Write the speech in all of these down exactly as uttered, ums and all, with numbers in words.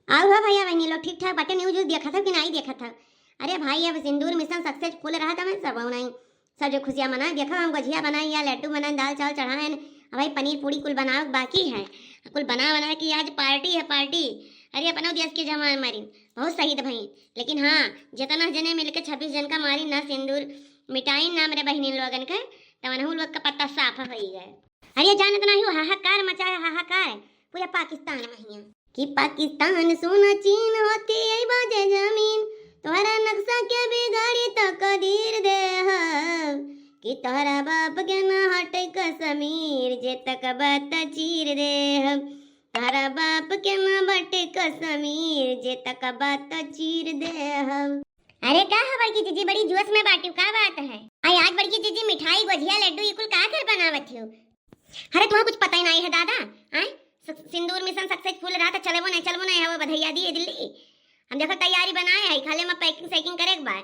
और हो भैया बहनी लोग, ठीक ठाक बाटे? न्यूज व्यूज देखत हो कि नाहीं देखत हो? अरे भाई, अब सिंदूर मिशन सक्सेसफुल रहा था, मैं सब बनाई, सब जो खुशियाँ मनाए, देखो हम गुझिया बनाई या लड्डू बनाए, दाल चावल चढ़ाए, अब भाई पनीर पूड़ी कुल बनावे के बाकी है, कुल बना बना के आज पार्टी है पार्टी। अरे अपना देश के जवान मारिन, बहुत शहीद भई, लेकिन हाँ, जितना जने मिलके छब्बीस जन का मारिन ना, सिंदूर मिटाइन ना हमरे बहनी लोगन के, तो उनहू लोग का पत्ता साफ होई गए। अरे जानत नाहीं हो, हाहाकार मचा है, हाहाकार पूरा पाकिस्तान में हियाँ। कि पाकिस्तान सुन चीन होती आई बाजे जमीन, तोहरा नक्शा के बिगाड़ी तकदीर देहब। कि तोहरा बाप के ना हटे कश्मीर, जे तकबा त चीर देहब। तोहरा बाप के ना बटे कश्मीर, जे तकबा त चीर देहब। अरे का है बड़की जीजी, बड़ी जोश में बाटियो, का बात है? आई आज बड़की जीजी मिठाई, गोझिया, लड्डू, ये कुल का कर बनावत हो? अरे तुम्हें कुछ पता ही नाहीं है दादा। आय, स-, सिंदूर मिशन सक्सेसफुल रहा तो चलबो नाहीं, चलबो नाहीं है वो बधाइया दिए दिल्ली। हम देखो तैयारी बनाए है, खाली हम पैकिंग सैकिंग करे के बाद।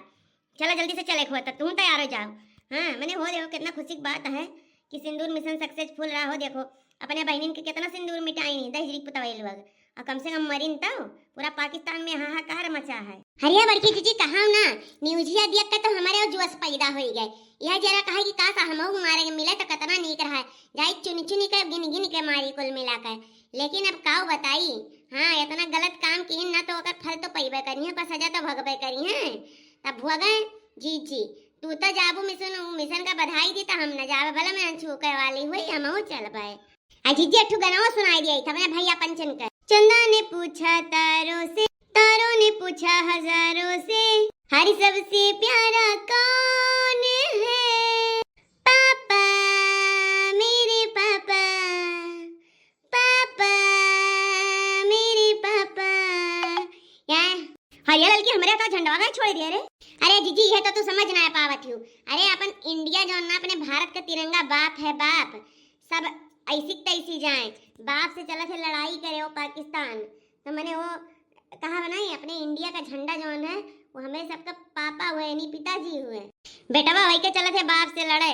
चला जल्दी से चले के होता, तू तैयार हो जाओ। हाँ, मैंने हो देखो कितना खुशी की बात है कि सिंदूर मिशन सक्सेसफुल रहा हो। देखो अपने बहनिन के कितना सिंदूर मिटाई नहीं दहेजरी पुतवाई लोग, और कम से कम मरिन तो पूरा पाकिस्तान में हाहाकार मचा है। अरे बड़की जीजी कहा ना, न्यूजिया देख के तो हमारे वो जोश पैदा हो गए। यह जरा कहा कि काश हमहू मारे के मिले तो कितना नीक रहा, जाई चुनी चुनी के गिन गिन के मारी कुल मिला के। लेकिन अब काऊ बताई, हाँ इतना गलत काम की ना तो ओकर फल तो पैबे करी है, ओकर सजा तो भोगबे करी है। तब भोगे जीजी, तू तो जाबू मिशन, मिशन का बधाई दी तो हम न जाबे, भले मैं छूके वाली हुई, हमहू चलबे। आ जीजी, एक ठो गनवा सुनाई दिया था अपने भैया पंचन का। चंदा ने पूछा तारों से, तारों ने पूछा हजारों से, हरी सबसे प्यारा कौन है? पापा, मेरे पापा, पापा, मेरे पापा। या, हाँ, ये ललकी हमरे का झंडवा का छोड़ दिया रे। अरे जीजी, ये तो तू समझ ना पावत हूँ। अरे अपन इंडिया जो ना, अपने भारत का तिरंगा बाप है, बाप। सब ऐसी तैसी जाए, बाप से चलत है लड़ाई करे वो पाकिस्तान। तो मैंने वो कहा बनाई, अपने इंडिया का झंडा जौन है, वो हमें सबका पापा हुए, यानी पिताजी हुए। बेटवा वही के चलत है बाप से लड़े।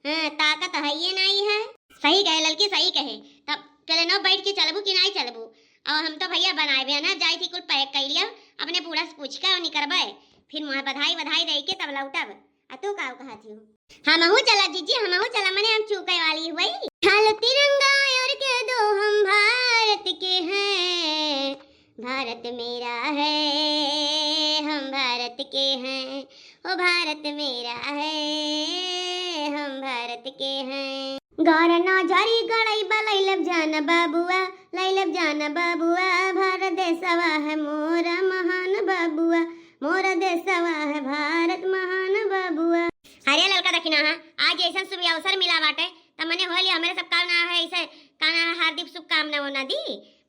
हाँ, ताकत है ये नाहीं है। सही कहे ललकी, सही कहे। तब चले न बैठ के चलबू कि नाहीं चलबू? और हम तो भैया बनाए बे ना, जाई थी कुल पैक कर लिया, अपने बूढ़ा से पूछ के और निकरबे, फिर मुँह बधाई बधाई दे के तब लौटब। आ तू का कहत हूँ? हमहू चला जीजी, हमहू चला, मने हम चूके वाली हुई। हालो तिरंगा और कह दो हम भारत के हैं, भारत मेरा है, हम भारत के हैं, ओ भारत मेरा है, हम भारत के हैं। गौर नौजरी गड़ई बा, लैलब जान बाबुआ, लैलब जान बाबुआ, भारत देशवा है मोरा महान बाबुआ, मोरा देशवा है भारत महान बाबुआ। अरे ललका दखिना, हाँ, आज ऐसा शुभ अवसर मिला बाटे, त मने होली हमरे सब का ना है, ऐसे का ना है, हार्दिक शुभकामना वो ना दी।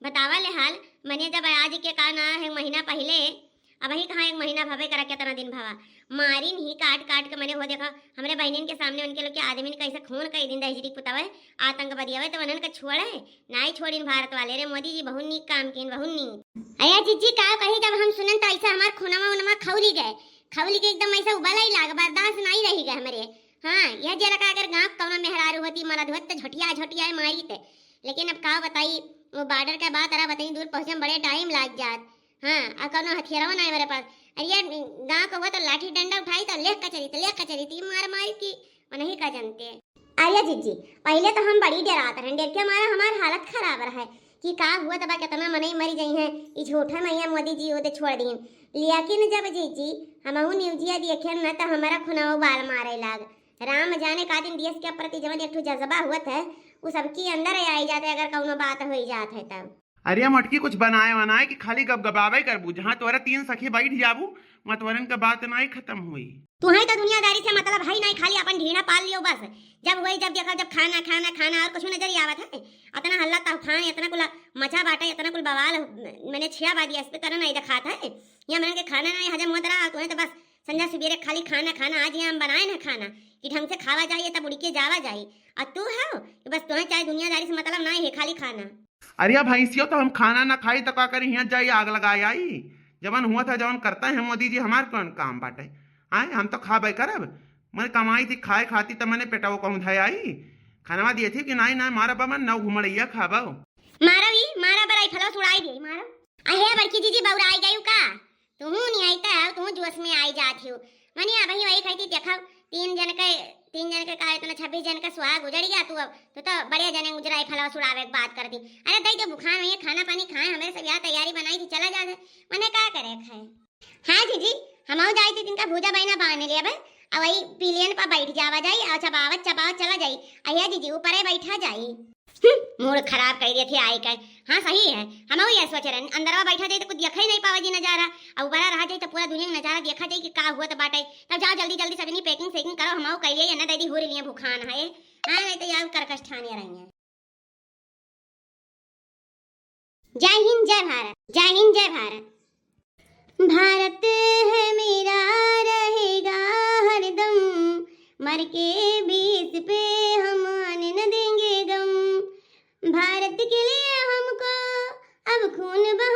बतावा ले हाल, मने जब आज के का ना है, महीना पहिले, अब ही कहाँ एक महीना भवे करा, केतना दिन भवा, मारिन ही काट काट के मने हो देखा, हमरे बहनिन के सामने उनके लोग के आदमी ने कैसे खून कई दिन दहिजरी पुतावे, आतंकवादी आवे तो उन्हन के छोड़े, नाहीं छोड़िन भारत वाले रे। मोदी जी बहुत नीक काम किन, बहुत नीक। अरे जीजी का कही, जब हम सुनन तो ऐसा हमार खूनवा उनवा खौली गए, खौली के एकदम ऐसा उबला ही लाग, बर्दाश्त नाहीं रही गए हमरे। हाँ, यह जरा का अगर गाँव कौनो मेहरारू होती, मरद होत तो झोटिया झोटिया मारी थे, लेकिन अब का बताई, वो बॉर्डर का बात रहा बताई, दूर पहुँचे में बड़े टाइम लाग जात। हाँ, आ कौनो हथियारवा ना है मेरे पास। अरे यार, गाँव का हुआ तो लाठी डंडा उठाई तो लेख कचरी, तो लेख कचरी थी, मार मारी थी, वो नहीं का जानते। अरे जीजी, पहले तो हम बड़ी डरात रहन, डर के मारा हमार हालत खराब रहे कि का हुआ तबा कितना मनई मरी जाई हैं, ई झूठे मैया मोदी जी ओदे छोड़ दीन। लेकिन जब जीजी हमहू न्यूजिया देखे न तो हमारा खुनाओ बाल मारे लाग। राम जाने का दिन देश के प्रति जवन एक ठो जज्बा हुआ था, वो सबके अंदर आई जाते अगर कौनो बात हो जात है तब। अरे मटकी, कुछ बनाए वनाए कि खाली गबगबावे करबू? जहाँ तोरा तीन सखी बैठ जाबू, वहाँ तोरन का बात नाई खत्म हुई। तुहई तो दुनियादारी से मतलब है नाई, खाली अपन ढीढ़ा पाल लियो बस। जब वही जब देखा जब खाना खाना खाना और कुछ नजर ही आवत है। इतना हल्ला तूफान, इतना कुल मचा बाटे, इतना कुल बवाल, मैंने छिया बादी इस पे तरह नहीं दिखात है। यहाँ मन के खाना नहीं हजम होत रहा, तुम्हें तो बस संझा सुबेरे खाली खाना खाना। आज यहाँ हम बनाए ना खाना कि ढंग से खावा जाए तब उड़ के जावा जाए। और तू हो कि बस तुम्हें चाहे दुनियादारी से मतलब ना है, खाली खाना। अरे भैंसियो, तो हम खाना ना खाई तो का करी, यहाँ जाई आग लगाए आई? जवन हुआ था जवन करता है मोदी जी, हमार कौन काम बाटे? आए, हम तो खाबे करब, मने कमाई थी खाए खाती तो मने पेटवो कहूँ धाए आई। खानवा दिए थी कि नाई ना मारा बा, मन नौ घुमड़ैया खाबो। मारा भी मारा, बराई फलवा सुड़ाई दे मारा। अहे बड़की जीजी, बौराइ गयू का? तुहूँ नियत है, तुहूँ जोश में आइ जात हिउ। मने अबहीं वही कहती, देखा, तीन जन के, तीन जन के का इतना, छब्बीस जन का सुहाग उजड़ गया, तू अब, तू तो बड़े जने उजराई फलवा सुड़ावे के बात करती। अरे दइ दे, भुखान हुई है, खाना पानी खाए, हमरे सब यहाँ तैयारी बनाई थी, चला जा। मने का करे खाए? हाँ जीजी, हमहू जाई थी, तिनका भूजा बहिना बांध लिया बे, और वही पिलियन पर बैठ जावा जाई, और चबावत चबावत चला जाई। अहिया जीजी, ऊपरे बैठा जाई। हम्म, मूड खराब कइ दिया थी आई के। हाँ सही है, हमहू ये सोचे रहन, अंदरवा बैठा जाई तो कुछ देखा ही नहीं पावा जी नजारा, और ऊपरा रहा जाई तो पूरा दुनिया का नजारा देखा जाई कि का हुआ तो बाटे। तब जाओ जल्दी जल्दी सबनी packing सेकिंग करो, हमहू कइ लिए ना दइ दी, हुर लिए भुखान है। हाँ नहीं तो यार कर्कश ठाने रही है। जय हिंद, जय भारत, जय हिंद, जय भारत। भारत है मेरा, रहेगा हरदम, मर के भी इस पे हम आने न देंगे गम। भारत के लिए हमको अब खून बहा